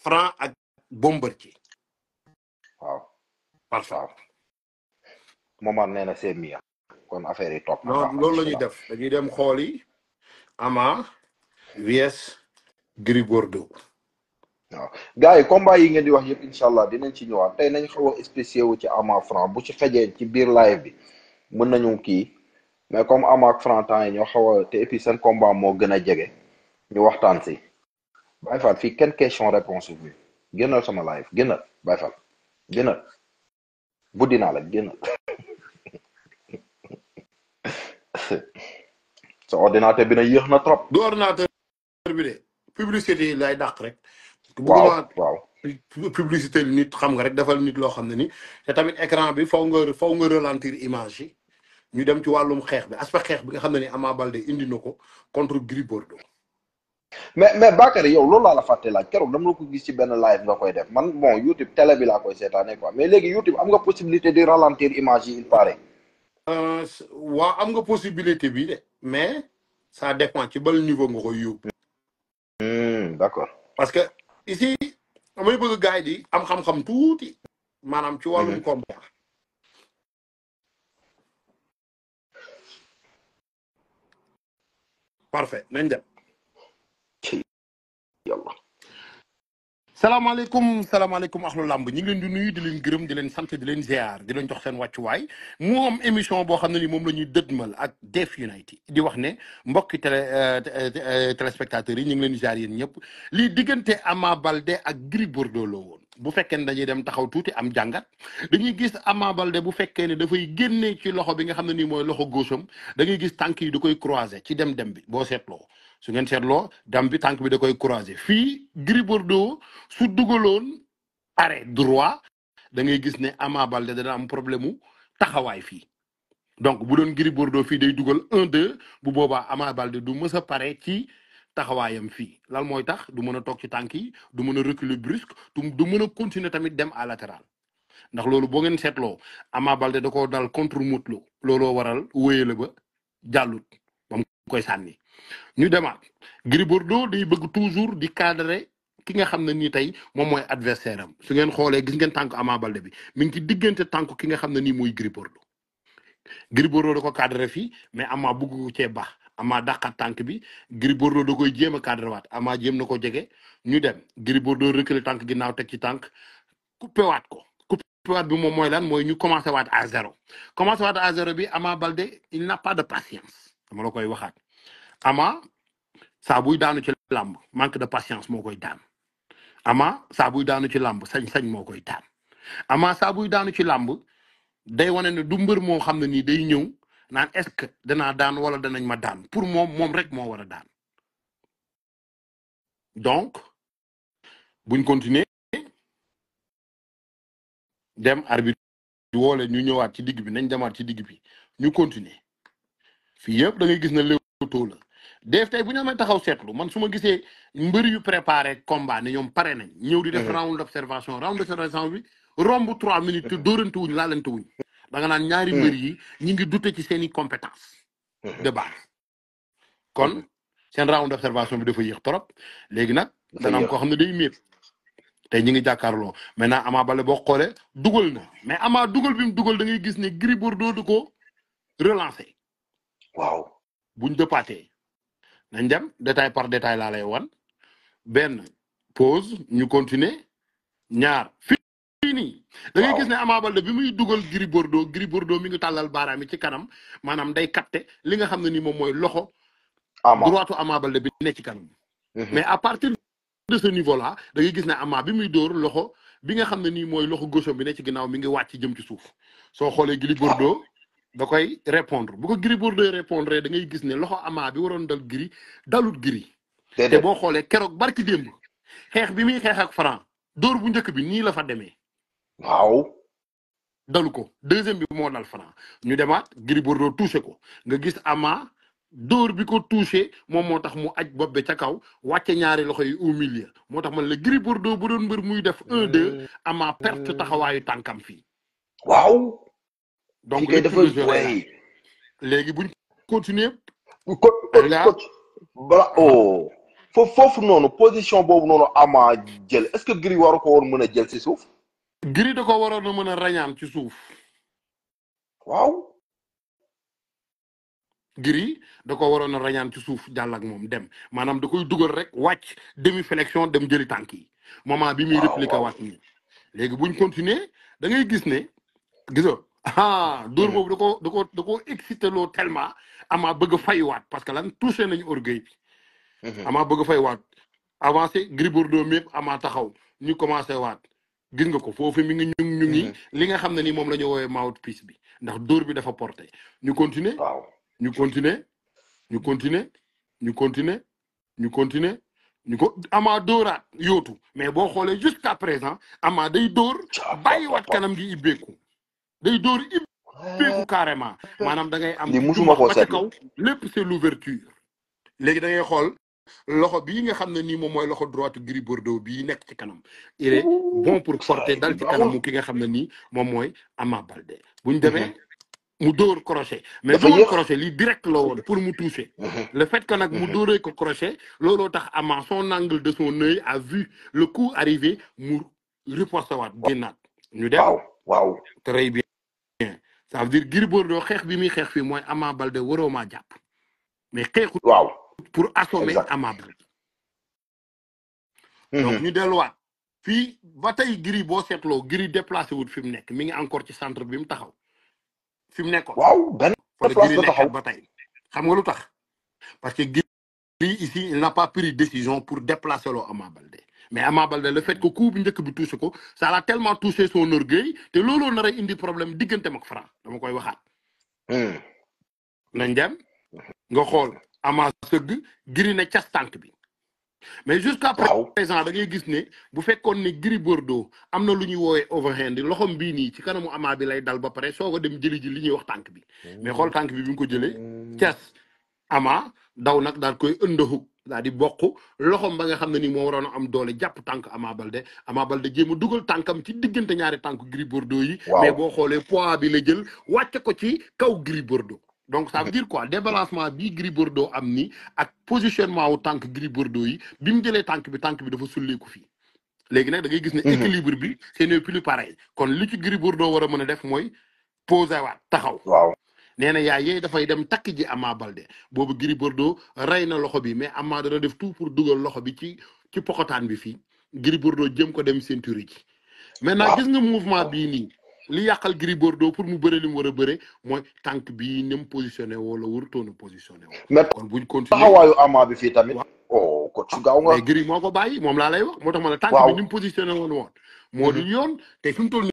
Franc ak Bombardier. waaw parfait. waaw Momar nee na c'est mieux kon affaire yi topp. non loolu la ñuy def dañuy dem xool yi Ama vs Gris Bordeaux. waaw gars yi combat yi ngeen di wax yëpp incha allah dinañ ci ñëwaat tey nañ xaw a spécial wu ci Ama Franc bu ci xejee ci biir live bi mën nañu kii mais comme Ama ak Franc temps yi ñoo xaw a te et puis seen combat moo gën a jege ñu waxtaan si Baye Fall fii kenn question réponse bi génnal sama live génnal Baye Fall génnal buddi naa la génnal sa ordinateur bi na yéex na trop. du ordinateur bi de publicité yi lay dàq rek. waaw waaw publicité nit xam nga rek defal nit loo xam ne ni te tamit écran bi faw nga ralentir image yi ñu dem ci wàllum xeex bi aspect xeex bi nga xam ne ni Ama Baldé indi na ko contre Gris Bordeaux. mais Bakary yow loolu laa la fàtte laaj keroog dama la ko gis ci benn live nga koy def man bon YouTube télé bi laa koy seetaane quoi mais léegi YouTube am nga possibilité de ralentir image yi il paraît. waaw am nga possibilité bi de mais ça dépend ci bal niveau nga koy yóbbu. D'accord. parce que ici damay bëgg gars yi di am xam-xam tuuti maanaam ci wàllum combat. parfait nañ dem. yàlla. salaamaaleykum axlu làmb ñi ngi leen di nuyu di leen gërëm di leen sant di leen ziar di leen jox seen wàccuwaay mu am émission boo xam ne ni moom la ñuy dëdmal ak Def United di wax ne mbokki téléspectateurs yi ñu ngi leen di ziar yéen ñëpp lii diggante Ama Baldé ak Gris Bordeaux la woon bu fekkee ne dañuy dem taxaw tuuti am jàngat dañuy gis Ama Baldé bu fekkee ne dafay génne ci loxo bi nga xam ne nii mooy loxo gaucham da ngay gis tànk yi da koy croiser ci dem bi boo seetloo su ngeen seetloo dam bi tànk bi da koy croiser fii Gris Bordeaux su dugaloon arrêt droit da ngay gis ne Ama Baldé dana am problème mu taxawaay fii donc bu doon Gris Bordeaux fii day dugal 1-2 bu boobaa Ama Baldé du mës a pare ci taxawaayam fii lan mooy tax du mën a toog ci tànk yi du mën a reculer brusque du mën a continuer tamit dem à latéral ndax loolu boo ngeen seetloo Ama Baldé da ko dal contre Modou Lô looloo waral wéyale ba jàllut ba mu koy sànni ñu demaat Gris Bordeaux day bëgg toujours di cadrer ki nga xam ne nii tey moom mooy adversaire am su ngeen xoolee gis ngeen tànk Ama Baldé bi mi ngi ci diggante tànk ki nga xam ne nii mooy Gris Bordeaux da ko cadrer fii mais Ama bugg cee baax Ama dàqat tànk bi Gris Bordeaux da koy jéem a cadrer waat Ama jéem na ko jege ñu dem Gris Bordeaux reculer tànk ginnaaw teg ci tànk coupé waat ko coupé waat bi moom mooy lan mooy ñu commencé waat à zéro bi Ama Baldé il n'a pas de patience dama la koy waxaat Ama saa buy daanu ci làmb manque de patience moo koy daan Ama saa buy daanu ci làmb sañ-sañ moo koy daan Ama saa buy daanu ci làmb day wane ne du mbër moo xam ne nii day ñëw naan est-ce que danaa daan wala danañ ma daan pour moom rek moo war a daan donc buñ continuer dem arbitre woole ñu ñëwaat ci digg bi nañ demaat ci digg bi ñu continuer fii yëpp da ngay gis na Leewtoo la def tey bu ñu amee taxaw seetlu man su ma gisee mbër yu préparé combat ne ñoom pare nañ ñëw di def round d'observation bi romb 3 minutes te dóorante wuñ laalante wuñ da nga naan ñaari mbër yi ñi ngi dute ci seeni compétence de base kon seen round d'observation bi dafa yéex trop léegi nag dana am koo xam ne day méet tey ñi ngi jàkkaarloo maintenant Ama Baldé boo xoolee dugal na mais Ama dugal bi mu dugal da ngay gis ne Gris Bordeaux du ko relancer waaw buñ dëppaatee nañ dem détail par détail laa lay wan benn pause ñu continuer ñaar fii nii da ngay gis ne Ama Baldé bi muy dugal Gris Bordeaux mi ngi tàllal baaraam yi ci kanam maanaam day capter li nga xam ne ni moom mooy loxo droitu Ama Baldé bi ne ci kanam mais à partir de ce niveau là da ngay gis ne Ama bi muy dóor loxo bi nga xam ne nii mooy loxo gauche bi ne ci ginnaaw mi ngi wàcc jëm ci suuf soo xoolee Gris Bordeaux da koy répondre bu ko Gris Bordeaux répondre da ngay gis ne loxo Ama bi waroon dal Gris dalut Gris te boo xoolee keroog barki démb xeex bi muy xeex ak Franc dóor bu njëkk bi nii la fa demee waaw dalu ko deuxième bi moo dal Franc ñu demaat Gris Bordeaux touché ko nga gis Ama dóor bi ko touché moom moo tax mu aj bopp bi ca kaw wàcce ñaari loxo yi au milieu moo tax man la Gris Bordeaux bu doon mbër muy def 1-2 Ama perte taxawaayu tànkam fii waaw donc léegi buñ continuer coach bala foofu noonu position boobu noonu Ama jël est-ce que Gris waru ko woon mën a jël si suuf. Gris da ko waroon a mën a rañaan ci suuf. waaw. Gris da ko waroon a rañaan ci suuf jàll ak moom dem maanaam da koy dugal rek wàcc demi flexion dem jëli tànk yi moment bi muy répliqué waat nii léegi buñ continuer da ngay gis ne gisoo dóor boobu da ko excité loo tellement Ama bëgg a faywaat parce que lan touché nañu orgueil bi Ama bëgg a faywaat avancé Gris Bordeaux mépp Ama taxaw ñu commencé waat gis nga ko foofu mi ngi ñu ngi li nga xam ne ni moom la ñu woowee mouthpiece bi ndax dóor bi dafa porté ñu continuer ñu continuer ñu continuer ñu continuer ñu continuer ñu ko Ama dóoraat yóotu mais boo xoolee jusqu'à présent Ama day dóor bàyyiwaat kanam gi ibbeeku day dóor ibbeeku carrément maanaam da ngay am li musuma ko ba ci kaw lépp c'est l'ouverture léegi da ngay xool loxo bii nga xam ne nii moom mooy loxo droite Gris Bordeaux bii nekk ci kanam il est bon pour porter dal ci kanamu ki nga xam ne nii moom mooy Ama Baldé buñ demee mu dóor crochet mais dóor crochet lii direct la woon pour mu toucher le fait que nag mu dóoree ko crochet looloo tax Ama son angle de son œil a vu le coup arriver mu riposte waat génnaat ñu dem waaw très bien ça veut dire Gris Bordeaux xeex bi muy xeex fii mooy Ama Baldé waroo maa jàpp mais xeexu pour assommer Ama Baldé donc ñu delluwaat fii ba tey Gris boo seetloo Gris déplacé wut fi mu nekk mi ngi encore ci centre bi mu taxaw fi mu nekkoon benn place la taxaw ba tey xam nga lu tax parce que Gris ici il n'a pas pris décision pour déplacer loo Ama Baldé mais Ama Baldé le fait que coup bi njëkk bi touché ko ça l'a tellement touché son orgueil te looloo nar a indi problème digganteem ak Franc dama koy waxaat nañ dem nga xool Ama sëgg Gris ne cas tànk bi mais jusqu'à présent da ngay gis ne bu fekkoon ne Gris Bordeaux am na lu ñuy woowee overhand loxom bii nii ci kanamu Ama bi lay dal ba pare soo ko dem jëli ji li ñuy wax tànk bi mais xool tànk bi mu ko jëlee cas Ama daw nag daal koy ëndahug daal di bokk loxom ba nga xam ne ni moo waroon a am doole jàpp tànk Ama Baldé jéem a dugal tànkam ci diggante ñaari tànk Gris Bordeaux yi mais boo xoolee poids bi la jël wàcce ko ci kaw Gris Bordeaux donc ça veut dire quoi débalancement bii Gris Bordeaux am ni ak positionnement wu tànk Gris Bordeaux yi bi mu jëlee tànk bi dafa sulleeku fii léegi nag da ngay gis ne équilibre bi ce n'est plus pareil kon li ci Gris Bordeaux war a mën a def mooy posé waat taxaw nee na yaay dafay dem takk ji Ama Baldé boobu Gris Bordeaux rey na loxo bi mais Ama dana def tout pour dugal loxo bi ci pokotaan bi fii Gris Bordeaux jëm ko dem ceinture ji maintenant gis nga mouvement bii nii li yàqal Gris Bordeaux pour mu bëre li mu war a bëre mooy tànk bii ni mu positionné woo la warutoon a positionné woo. mais kon buñ continuer taxawaayu Ama bi fii tamit. ko su gaaw nga. mais Gris moo ko bàyyi moom laa lay wax moo tax ma ne tànk bi ni mu positionné woon moo dul yoon te fi mu toll